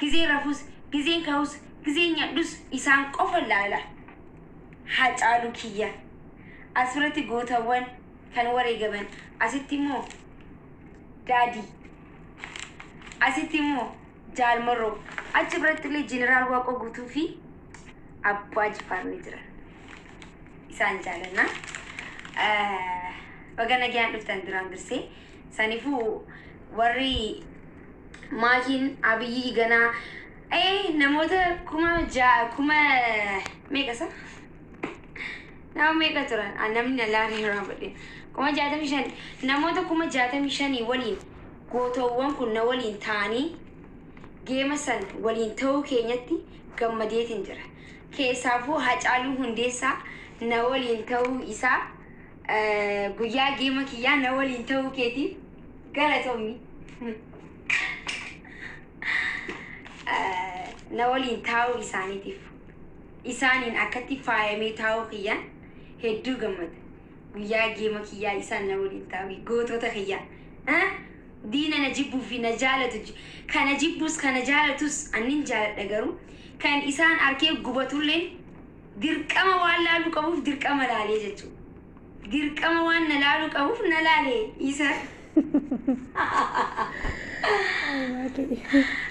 Gizee rafus, gizeen ka'us, gizeen nyaadhus isaan qofa laala. Hacaaluu kiyya. Asirratti gootawwan kan wareegaman. Asitti immoo Daadii. Asitti immoo Jaal Marroo. Achi biratti illee Jeneraal Waaqoo Guutuu fi Abbaa Jifaar ni jiran. Isaan jaalanna. Baga nagayaan dhuftan duraan dursee. Saniifuu warri maakiin Abiyyii ganaa namoota 6000 kuma meeqa isa? Nama meeqa turan? Namni na laalee irraa badhe. 65,000, namoota 65,000 waliin gootowwan kun na waliin ta'anii geema san waliin ta'uu keenyatti gammadeetiin jira. Keessaafuu Hacaaluu Hundeessaa na waliin ta'uu isaa, guyyaa geema kiyyaa na waliin ta'uu keetiif galatoomi. Na waliin taa'uu isaaniitiif, isaaniin akkatti faayamee taa'uu kiyyaan hedduu gammada. Guyyaa geema kiyyaa isaan na waliin taa'uu, gootota kiyyaa. Diina na jibbuu fi na jaalatu, kana jibbus kana jaalatus annin jaaladha, garuu kan isaan arkee gubatulleen dirqama waan laaluu qabuuf dirqama laalee jechuudha. Dirqama waan na laaluu qabuuf na laalee isa.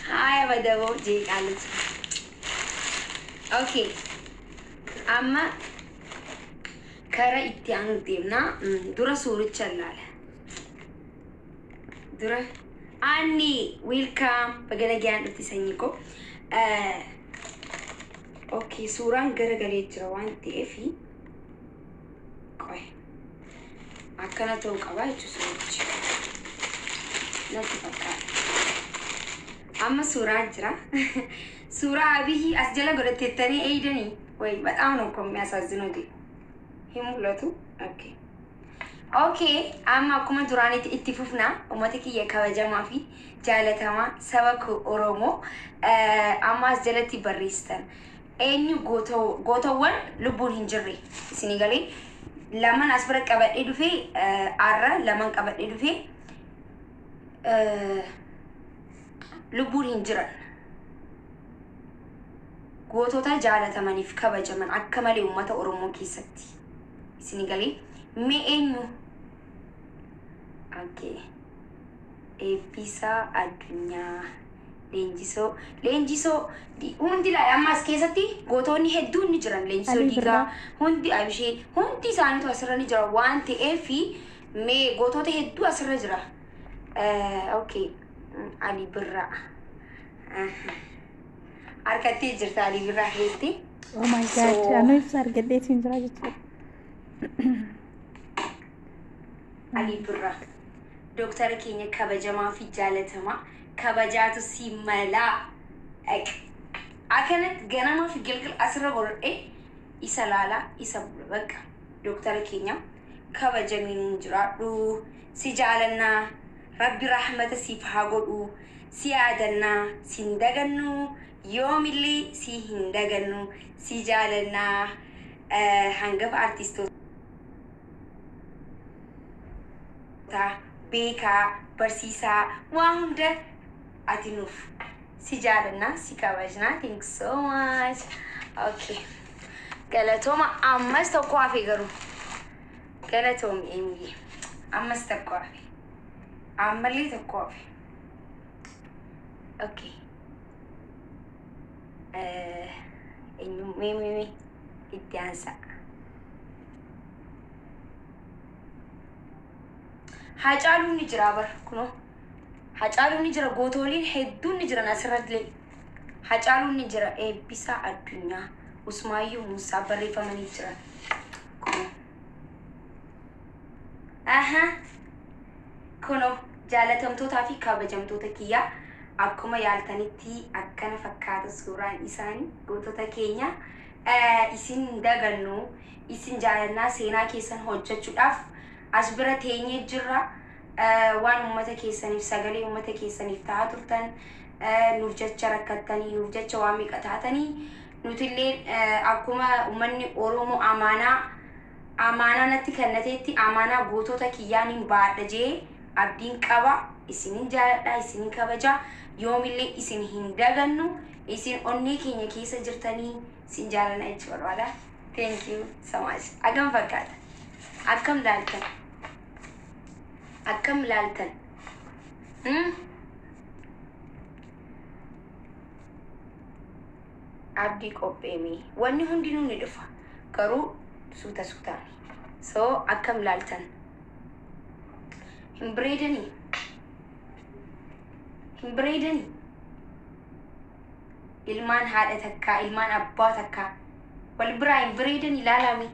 Haaya, badaboo jee qaalichi. Okay. Amma kara itti aanu deemnaa. Dura suuricha ilaala. Dura Anni, welcome, baga nagaan dhufte sanyii koo. Okay, suuraan garagalee jira waan ta'eef qoy, akkana ta'uu qaba jechuudha suurichi. Natti fakkaata. Amma suuraa jira. Suuraa Abiyyi as jala godhatteettanii eeydanii ወይ በጣም ነው እኮ የሚያሳዝነው ግን hin mul'atu. Okay. Okay, amma akkuma duraanitti itti fufna. Uummata kiyya kabajamaa fi jaalatamaa, saba koo Oromoo, amma as jalatti barreessitan. Eenyu gootawwan lubbuun hin jirre isinii galee laman as bira qabadhee dhufee, arra laman qabadhee dhufee lubbuun hin jiran. Gootota jaalatamaniif kabajaman akka malee uummata Oromoo keessatti. Isinii galee mee eenyu? Okay. Eebbisaa Addunyaa. Leenjisoo. Leenjisoo hundi laala, amma as keessatti gootonni hedduun ni jiran. Leenjisoo Alii Diigaa Birraa. Hundi Abishee hundi isaaniitu asirra ni jira waan ta'eef mee gootota hedduu asirra jira. Okay. Alii Birraa. Harkattee jirta Alii Birraa keessatti. Oh my God, anuu ibsa argadheetiin jira jechuudha. Alii Birraa. Dooktara keenya kabajamaa fi jaalatamaa, kabajaatu si malaa. Akkanatti ganamaa fi galgala asirra godhadhee isa laalaa isa bula bakka. Dooktara keenya kabajamiin jiraadhu, si jaalannaa, Rabbi rahmata siif haa godhu, si yaadannaa, si hin dagannu, yoomillee si hin dagannu, si jaalannaa, hangafa artistoota, beekaa, barsiisaa, waa hunda ati nuuf, si jaalannaa, si kabajnaa. Thank you so much. Okay, galatooma. Ammas tokko hafe garuu, galatoomi eenyuye. Ammas tokko hafe, ammallee tokko hafe. Okay, eenyu mee mee mee itti aansa? Hacaaluun ni jira bara, kunoo Hacaaluun ni jira, gootoliin hedduun ni jiran asirratti. Hacaaluun ni jira, Eebbisaa Addunyaa, Usmaayyuu Muusaa barreeffamanii jiran. Kunoo. Aha. Kunoo jaalatamtootaa fi kabajamtoota kiyyaa, akkuma yaaltanitti akkana fakkaata suuraan isaanii, gootota keenya. Isin hin dagannu, isin jaalannaa, seenaa keessan hojjechuudhaaf as bira teenyee jirra. Waan uummata keessaniif, sagalee uummata keessaniif ta'aa turtan, nuuf jecha rakkattanii, nuuf jecha waan meeqa taatanii, nutillee akkuma uummanni Oromoo amaanaa natti kennateetti amaanaa gootota kiyyaan hin baadha jee abdiin qaba. Isinin jaaladha, isinin kabajaa, yoomillee isin hin dagannu, isin onnee keenya keessa jirtanii, isin jaalanna jechuu barbaada. Thank you so much. Akkam fakkaata? Akkam laaltan? Akkam laaltan? Hmm? Abdii qopheemii. Wanni hundinuu ni dhufa. Garuu suuta suutaan. So akkam laaltan? Hin bareedanii? Hin bareedanii? Ilmaan haadha takkaa, ilmaan abbaa takkaa wal biraa hin bareedanii? Ilaalame.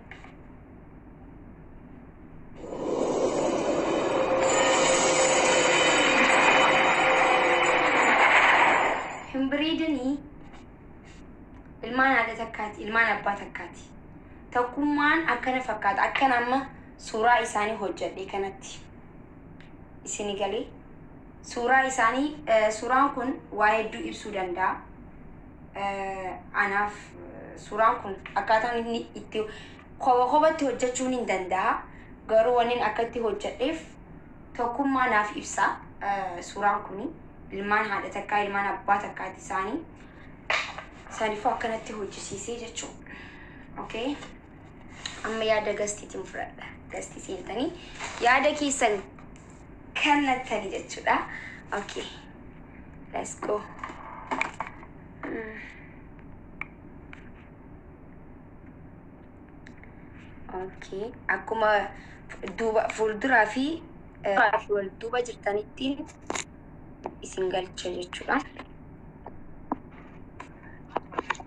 Hin bareedanii? Ilmaan haadha takkaati, ilmaan abbaa takkaati. Tokkummaan akkana fakkaata. Akkana amma suuraa isaanii hojjedhe kanatti. Isini galee? Suuraa isaanii, suuraan kun waa hedduu ibsuu danda'a. Anaaf suuraan kun akkaataan inni itti koba kobatti hojjechuun hin danda'a. Garuu wanni akkatti hojjedheef tokkummaa naaf ibsa. Suuraan kun ilmaan haadha takkaa, ilmaan abbaa takkaati isaanii. Isaaniifuu akkanatti hojjisiisee jechuudha. Okay. Amma yaada gastiitiin fudhadha. Gastii seentanii yaada keessan kennattanii jechuudha. Okay. Let's go. Okay. Akkuma duuba fuulduraa fi wal duuba jirtanittiin isin galcha jechuudha.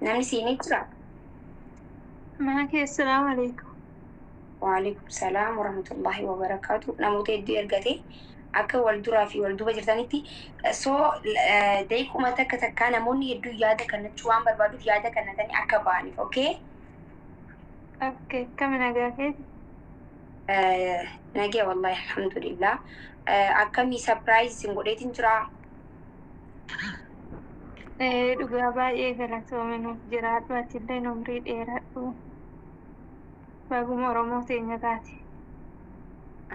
Namni seenee jira? Maakii, assalaamu alaikum. Waalaikum salaam warahmatullahi wabarakaatu. Namoota hedduu ergate akka wal duraa fi wal duuba jirtanitti, so daqiiquma takka takkaa namoonni hedduu yaada kennachuu waan barbaaduuf yaada kennatanii akka ba'aniif, okay? Okay, akkami, nagaa keeti? Nagee wallahi, alhamdulillah. Akkamii, surprise isin godheetiin jira? Dhugaa baay'ee galatoome, nuuf jiraadhu, atillee umrii dheeradhu. Baguma Oromoo teenya taate.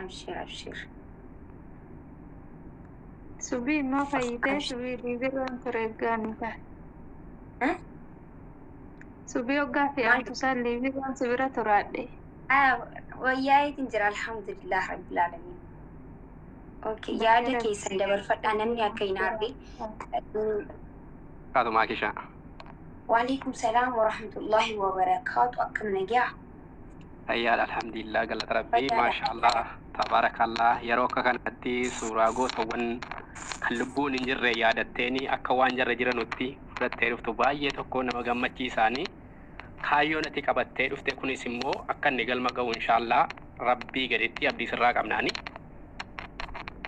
Abshir, abshir. Subii immoo fayyitee? Abshir. Subii liibirraan ture eeggaanu taate. Subii hoggaa Maal? fe'amtu isaan liibirraan si bira turaadhe. Wayyaayeetiin jira, alhamdulillah rabbil alamin. Okay, Baga yaada Rabbi keessan si dabarfadhaa, namni akka hin aarre. Kaatumaa kishaa. Waalaikum salaam warahmatullahi wabarakaatu. Akkam, nagaa? Ayyaadha, alhamdulillah, galata Rabbii. Fayyaadha. Maasha Allah, tabaarakallah. Yeroo akka kanatti suuraa gootawwan kan lubbuun hin jirre yaadatteeni akka waan jarra jiranutti fudhattee dhuftu baay'ee tokko nama gammachiisaanii. Kaayyoon ati qabattee dhufte kunis immoo akka inni galma ga'u inshaallah Rabbii gaditti abdii sirraa qabnaani.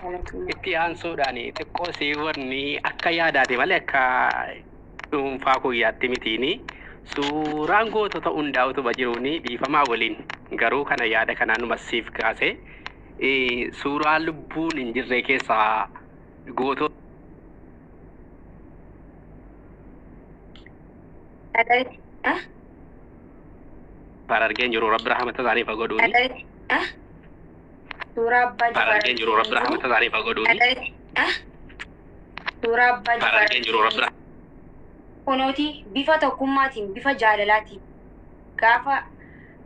Galatoomii. Itti aansuudhaan xiqqoo siiwanni akka yaadaate malee akka dhuunfaa guyyaatti mitiini. Suuraan gootota hundaa utuma jiruuni, dhiifamaa waliin, garuu kana yaada kanaan siif kaase, suuraa lubbuun hin jirre keessaa gootota Sagalee? Ah? argeen jiru, Rabbi rahmata isaaniif haa godhuuni. Sagalee? Ah? Suuraa abbaa Jifaar Argeen jiru, Rabbi rahmata isaaniif haa godhuuni. Sagalee? Ah? Suuraa abbaa Jifaar Argeen jiru, Rabbi Kunooti bifa tokkummaatiin, bifa jaalalaatiin gaafa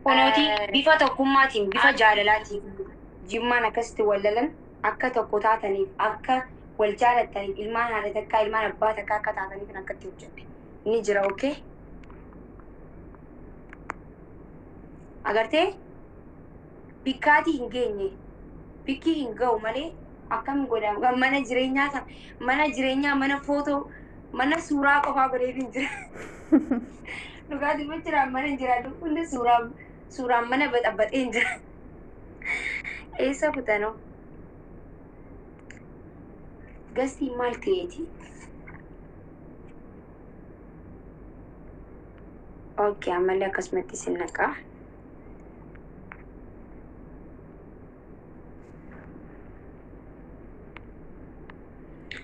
kunooti bifa tokkummaatiin, bifa jaalalaatiin Jimmaan akkasitti wal lalan, akka tokko taataniif, akka wal jaalattaniif, ilmaan haadha takkaa, ilmaan abbaa takkaa akka taataniif akkatti hojjedhe ni jira. Okay, agartee, bikkaatii hin geenye, bikkii hin ga'u malee akkam godhama? Mana jireenyaa sana, mana jireenyaa, mana footoo, mana suuraa qofaa godhee hin jira. Dhugaatii jiraan mana hin jiraatu hundi suuraa, suuraan mana baxabbaxee hin jira. Eessa kutanoo? Gastiin maal ta'eeti? Okay, ammallee akkasumatti isin naqaa.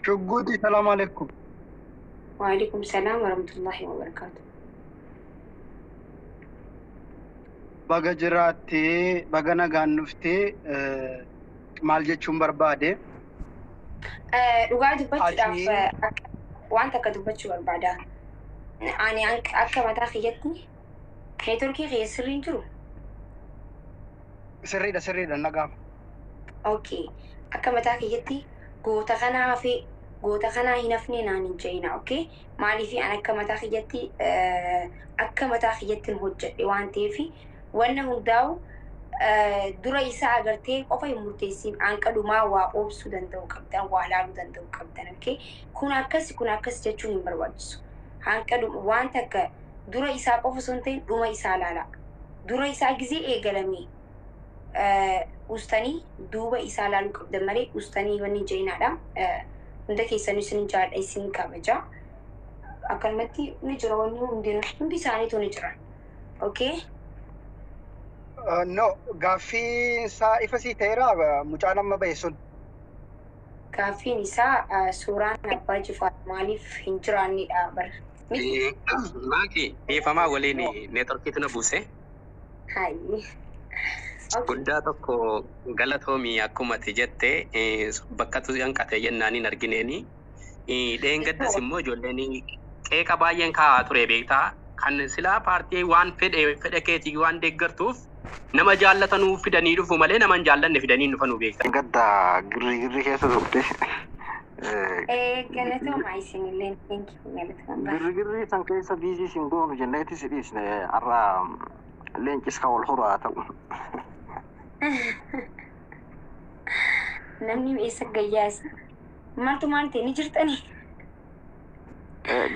Shugguuti, salaamu alaikum. Waalaikum salaam warahmatullahi wabarakaatu. Baga jiraattee, baga nagaan dhuftee. Maal jechuun barbaade? Dhugaa dubbachuudhaaf Ati waan takka dubbachuu barbaada. Ani akka mataa kiyyatti networkii kiyya sirriin jiru. Sirriidha, sirriidha, nagaama. Okay. Akka mataa kiyyatti goota kanaa hafe, goota kanaa hin hafne naan hin je'ina. Okay? Maaliif ani akka mataa kiyyatti akka mataa kiyyatti hojjedhe waan ta'eef, wanna hundaa'u dura isaa agartee qofa hin murteessin, hanqalumaa waa obsuu danda'u qabdan, waa laaluu danda'u qabdan. Okay? Kun akkas, kun akkas jechuun hin barbaachisu. Hanqaluma waan takka dura isaa qofa osoo hin ta'in dhuma isaa laala. Dura isaa gizee eegalame ustanii duuba isaa laaluu qabdan malee ustanii wanni je'inaadha. Hunda keessanuu isin jaalladha, isin kabaja. Akkanumatti ni jira, wanni hundinuu hundi isaaniitu ni jiran. Okay? No, gaaffiin isaa ifa sii ta'eera, mucaan amma bahe sun. Gaaffiin isaa suuraan Abbaa Jifaar maaliif hin jiraannidha bara. Miti? Maaki, dhiifamaa waliin, networkiitu na buuse. Hayi. Okay. Guddaa tokko galatoomii, akkuma ati jette bakkatu hanqate jennaan hin argineeni. Dheengaddas immoo ijoolleen qeeqa baay'een kaa'aa ture, beektaa. Kan silaa paartii waan fedhe fedha keetii waan deeggartuuf nama jaallatanuu fidanii dhufu malee nama hin jaallanne fidanii hin dhufanuu, beektaa. Gadda girri girri keessa turte. Galatooma isinillee. Thank you. Galatooma. Girri girri san keessa busy sin goonu jenneeti si dhiisne. Har'a leencis ka wal horu haa ta'u. Namni eessa gayyaasa? Maaltu maal ta'e ni jirtanii?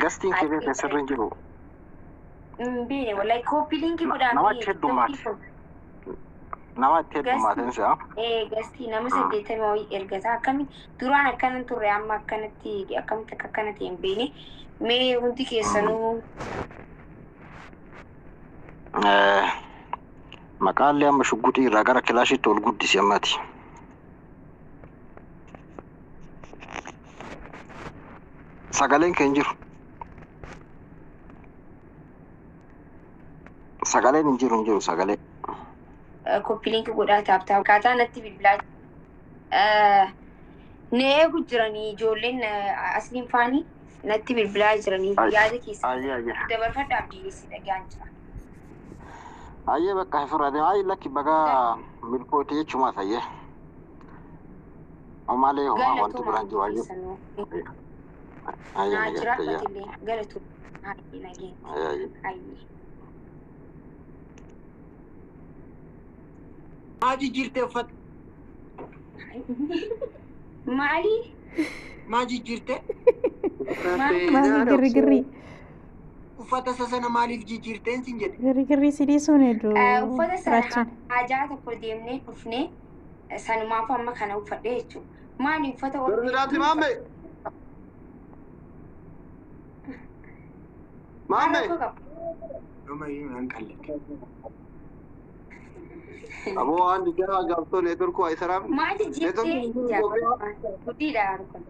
Gastiin kee beekne sirri hin jiru. Beene wallahi, copy link godhaa. Nama itti heddummaate. Nama itti heddummaateen si'a. Gastii nama 80 wayii ergata. Akkamitti duraan akkanan turre, amma akkanatti, akkamitti akka akkana ta'e hin beekne. Mee hundi keessanuu. Maqaallee amma shugguxii irraa gara kilaashiitti ol guddisi ammati. Sagaleen kee hin jiru. Sagaleen hin jiru, hin jiru sagalee. Copy link godhaa, tap tap. Akkaataa natti bilbilaa na eegu jiranii, ijoolleen asliin faanii natti bilbilaa jiranii, yaada keessa Ayyee, ayyee. dabarfadha, abdii si dhagaan jira. Ayyee, bakka fira ayi, lakki, bagaa milkooti jechumaas ayyee. Malee homaa wanti Galatooma biraan jiru ayyee. keessanuu. Ayyee, Naa nagaatti, jiraadhu ayyee. atillee, galatooma. Hayyee, nageenya. Ayyee, ayyee. Hayyee. Maa jijjiirtee uffata? Maali? Maa jijjiirtee? Maali girri girri? Uffata isa sana maaliif jijjiirteen sin jedhe? Girri girri si dhiisuun hedduu Uffata sana raachaan. Haajaa tokko deemnee dhufnee sanumaaf amma kana uffadhe jechuudha. Maali uffata Pirezidaanti Maammee! Maammee! Rakkoo qaba. Dhumayyuu nan qalladhe. Aboo, waan dijjaa gaaftoon networkuu haa isaraam. Maal jijjiirtee? Networkiin hin jiru Itoophiyaa. Guddiidha kun.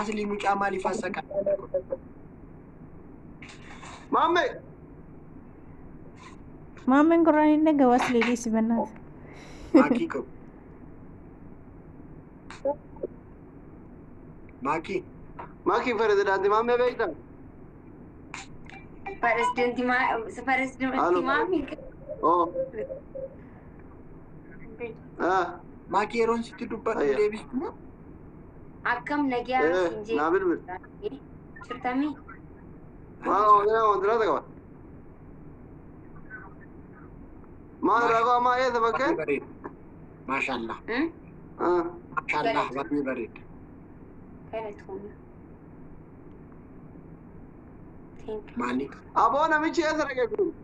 Aslii, mucaa maaliif assaqa? Maammee! Maammeen gurraan hin dhagahu, asli dhiisi bannaati. Maakii qabu. Maakii. Maakii, pirezidaanti Maammee beektaa? Pirezidaantii Halo. maamii. Oo. Ah, Maakii, yeroon sitti dubbadhu Ayya. deebistu moo? Akkam nagaa Eh, siin naa bilbil. jee jirtamii? Maa oolina wantoota qaba. Maal rakkoo ammaa eessa Baay'ee bakkee? bareeda. Maashaallah. Ah, Maashaallah, baay'ee bareeda. Galatoomna. Thank you. Maali? Aboo, namichi eessa dhaqe kun?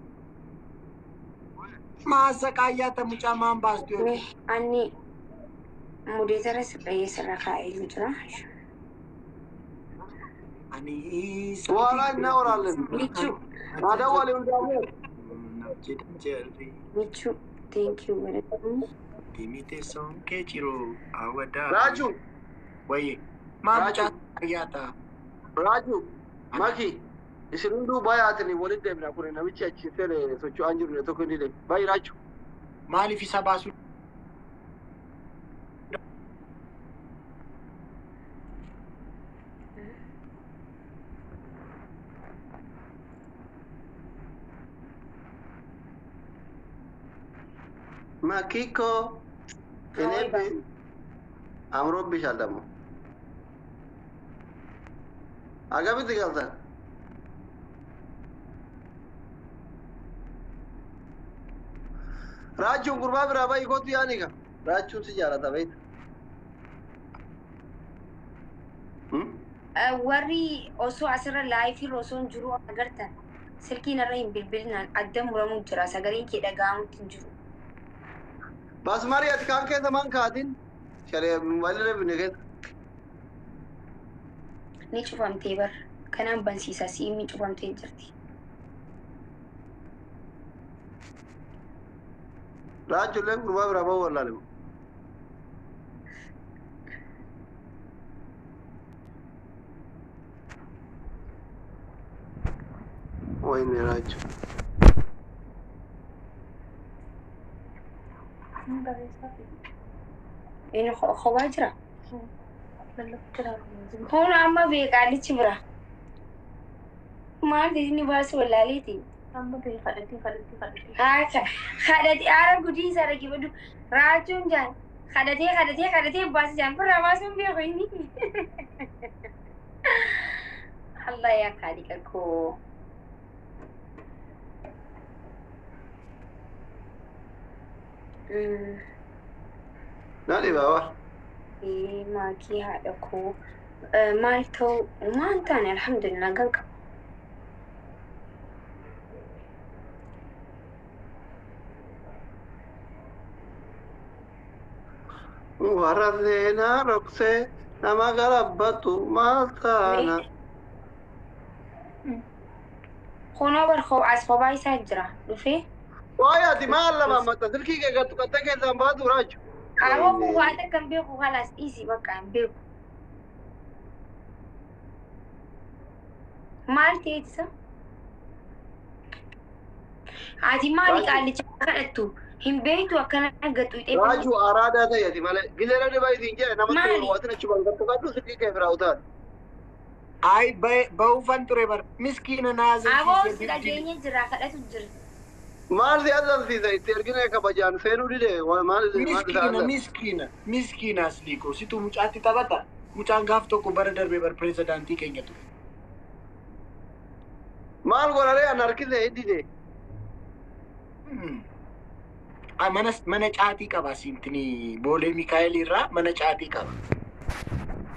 Maa assaqa mucaa maan baastu Mee yookiin? ani mudeetara sirra kaa'ee jira. Ani Wala inni waraalen. Michuu. Naa dawwali hundaafuu. Jarri Michuu, thank you, galatoomna. dimite sonkee jiru awadaa. Raaju, Wayye. Maa Raaju. mucaa ayyaata? Raaju, Maki. Isin hunduu baay'aatanii walitti deemna, kun namichi achi seene socho'aa hin jiru, tokko hin dide. Baay'ee Raaju. Maaliif isa baasuu Makiko እኔ አምሮብሻል ደግሞ አገቢት galtan. Raachuun gurbaa biraa bahi kootu yaani ka. Raachuun si jaalata beekta. Warri osoo asirra live irra osoo hin jiru agartan silkiin irra hin bilbilinaan adda muramuu jira, sagaleen kee dhaga'amutti hin jiru. Basmarii ati kaan keessa maan kaatin? Sharee walirra bine keessa. Ni cufamtee bar kanaan bansiisa siimni cufamtee jirti. Raachuulleen gurbaa biraa bahu wallaalemu. Wayne Raachuu. Inni kophaa jira. Kun amma beekaalichi bira. Maal inni baasu wallaaleeti. Kadhatee aara gudii isaa dhaggeeffadhu. Raachuun jaan kadhatee kadhatee kadhatee baasa jaan birraa baasuun beeku inni. Allah yaa kaaliqa koo. Na dhibaaba. Maakii haadha koo maal ta'u maal taane, alhamdulillah, gan qaba. Warra seenaa dhoksee nama galabbatu maal taana? Kunoo bar as kophaa isaa jira dhufee. Waa'ee ati maal lama matta silkii kee gattu qattee keessaan baatu, Raachu. Aboo, kun waan takka hin beeku, kalaas dhiisi, bakka hin beeku. Maal ta'eetisa? Ati maali qaallicha kadhattu? Hin beektu akkana gattu ixee. Raachuu, araadaa ta'e ati malee. Gizee namni baay'ee jedhe namatti Maali? waatin achumaan gattu qaddu silkii kee biraa utaal. Ay, ba'uufan ture bar. Miskiina Aboo, naazilsiise. si dhageenye jira, kadhatu jira. Maal si azalsiisa? Itti ergina kabajaan seenuu dide, maal maal isa Miskiina, azal? miskiina, miskiina asliiko. Situ mucaatti taphata. Mucaan gaaf tokko bara darbe bar pirezidaantii keenya ture. Maal godharee an harkise hidhide. Ah, mana caatii qaba siintini Boolee Mikaa'el irraa mana caatii qaba.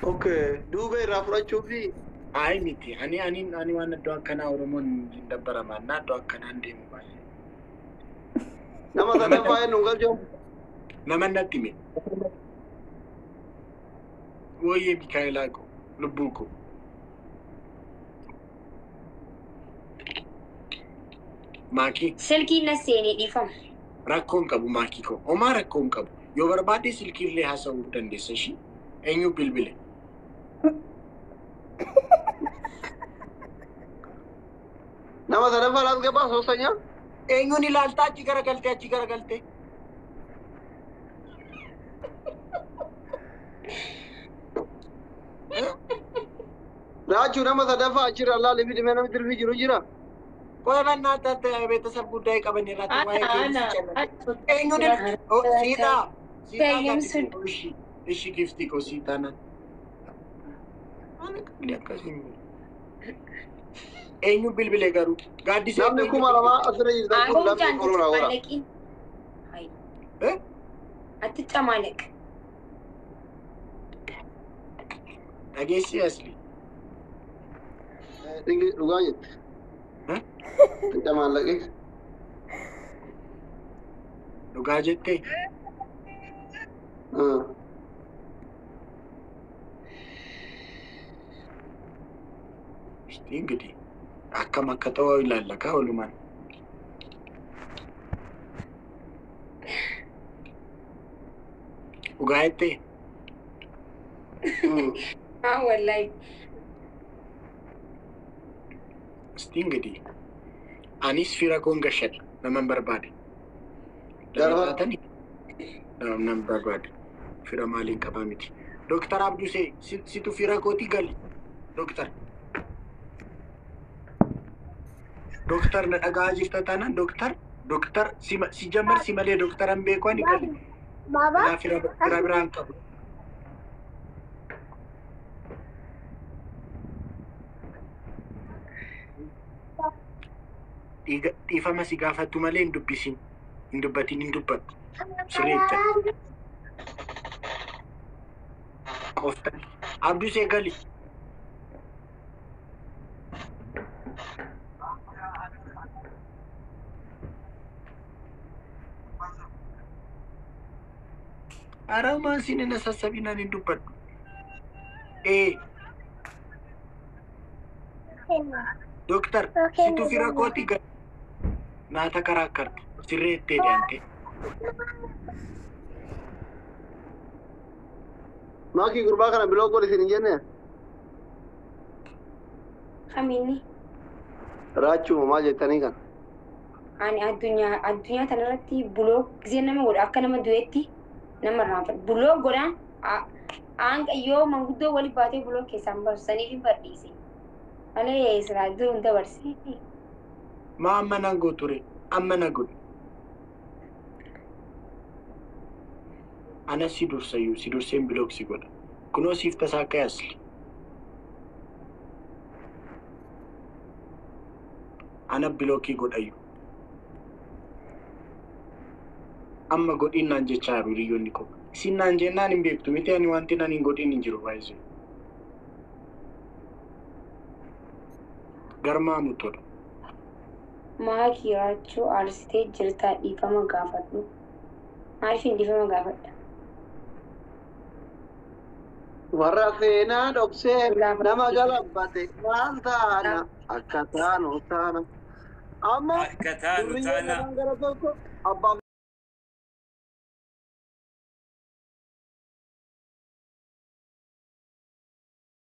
Okay, duubee irraa fudhachuufi. Ay miti, ani waan iddoo akkanaa Oromoon hin dabbaramaan na iddoo akkanaa hin deemu baay'ee. Nama sadaffaa eenyu galchuun. Nama natti hime. Wooyyee Mikaa'elaa ko, lubbuu ko. Maakii. Silkiin na seenee, dhiifama. Rakkoo hin qabu, maakii ko. Homaa rakkoo hin qabu. Yoo barbaadde silkiillee haasa'uu dandeessa ishii. Eenyu bilbile? Nama sadaffaa laas gabaa ሶስተኛ. Eenyuun ilaaltaa achi garagaltee achi garagaltee? Raachuu, nama sadaffaa achirra laali fidimee, namni dirfii jiru jira. ቆይ በእናትህ ቤተሰብ ጉዳይ qaban irratti waa'ee keessa eenyuun siitaa siitaa እሺ እሺ gifti koo siitaa nan ani qabdi akkasii eenyu bilbile garuu gaaddisee? Namni 2000 asirra jirtan kun Aboo, lammii jaan koronaa wara. ጨማለቂን አትጨማለቅ። Dhageessi asli. Dhugaa jette. Xiqqamaallaqee. Dhugaa jettee. እስቲ እንግዲህ akkam akka ta'u ilaalla kaa walumaan. Dhugaa jettee. Wallahi. እስቲ እንግዲህ anis fira koon gashadha naman barbaade. Darba. Nan barbaade. Fira maaliin qabaa miti. Dooktar Abdusee, situ fira kootii gali. Dooktar. Dooktar, na dhagaa jirta taanaan dooktar. Doktar si jammar si malee doktaran beeku ani gali. Kanaaf fira biraan qabu. Dhiifama si gaafattu malee hin dubbisin. Hin dubbatin hin dubbattu. Sirreetta. Qoftan. Abdusee gali. Aramaan sin hin sassabinaan hin dubbadhu. Ee. Doktar, situ fira kooti gali. Naata karaa akkartu sirreettee deemte. Maakii gurbaa kana biloo godhi isin hin jenne? Kamiinni? Raachuma maal jettanii kana? Ani addunyaa tanarratti buloo gisee nama godha akka nama du'etti nama irraanfadha. Buloo godhaan hanga yoo manguddoo wali baatee buloo keessaan baasu saniif hin badhiise. Malee silaa dur hin dabarse. Maa amma nan gooture? Amma na godhu. Anas si dursayyuu si durseen bilook si godha. Kunoo siif tasaa akka yaasli. Ana bilookii godhayyu. Amma godhiin naan jechaa jiru hiriyoonni koo. Isin naan jennaan hin beektu miti ani wanti naan hin godhiin hin jiru baay'isee. Garmaamu tola. Maakii raachuu aarsitee jirtaa dhiifama gaafadhu. Maaliif hin dhiifama gaafadha? Warra seenaa dhoksee nama galabbate maal taana akka taanu taana. Amma Akka taanu durriyyeen taana. lamaan gara tokko abbaa